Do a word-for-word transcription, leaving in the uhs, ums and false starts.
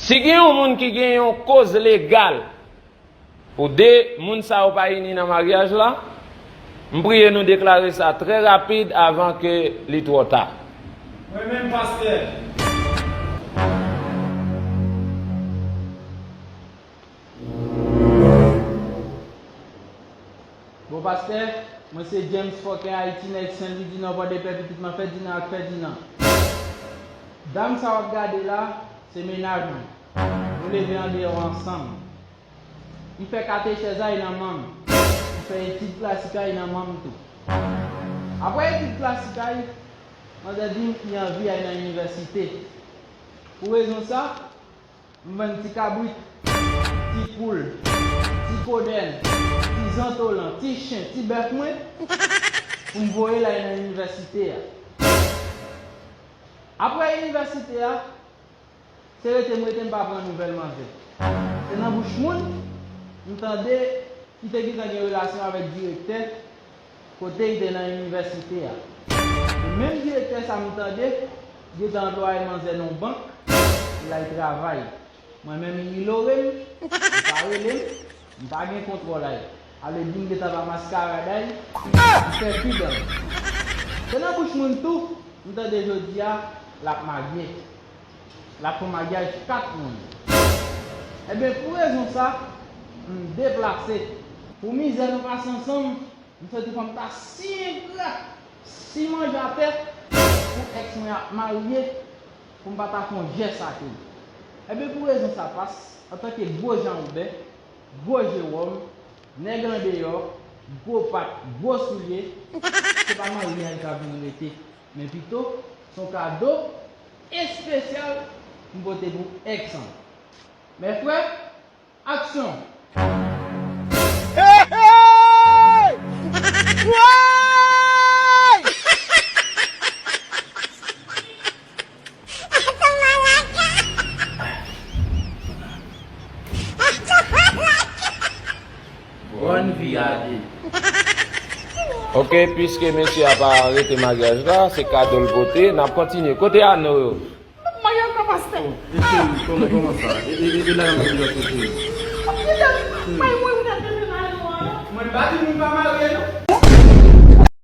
Si gen yon moun ki gen yon koz legal pou de moun sa yo pa ini nan maryaj la, m priye nou deklare sa trè rapid avan ke li twò ta. Mwen menm, pastè. Bon, pastè, mwen se James Fòkè Ayiti, nèg Sen Lwi di Nò, Pòdepè, pitit Manfèdinan ak Fèdinan. Dam sa w ap gade la, se mennaj mwen. Nou leve andeyò ansanm. M fè katechèz ay nan manm. M fè etid klasik ay nan manm tou. Apre etid klasik ay, manzè di m li anvi ay nan inivèsite. Pou rezon sa, m vann ti kabrit, ti poul, ti kodèn, ti zantolan, ti chen, ti bèf mwen, pou m voye l ay nan inivèsite a. Apre inivèsite a, se rete m rete, m pa pran nouvèl manzè. Se nan bouch moun m tande li te gentan gen relasyon avèk direktè kote li te nan inivèsite a. E menm direktè sa m tande gentan anplwaye manzè nan yon bank pou l al travay. Mwen menm, li inyore m, li pa rele m, m pa gen kontwòl ay. Ale di m gentan pa maskarad ay, m fè pi dan. Se nan bouch moun tou m tande jodi a l ap marye. L ap fè maryaj kat moun. Ebyen, pou rezon sa, m deplase. Pou mizè nou pase ansanm, m santi kòm m ta si engra, si manje atè, pou èks mwen ap marye, pou m pa ta fè yon jès ak li. Ebyen, pou rezon sa, pas, antanke gwo janwouben, gwo jewòm, nèg andeyò, gwo pat, gwo soulye, se pa maryaj sa vin rete, men pito, se yon kado espesyal m pote pou èks an. Mè frè, aksyon! Hey, hey! Woy! Bòn vi a de. Ok, piske mesye a pa rete maryaj la, se kado l pote, n ap kontinye. Kote ano yo? Mwen ankò, pastè. E cheri, kòman, kòman sa? E, e, e, e la, yon ti lòt, cheri. Mwen, mwen, mwen, mwen, mwen, mwen. Mwen pa di moun pa marye, non.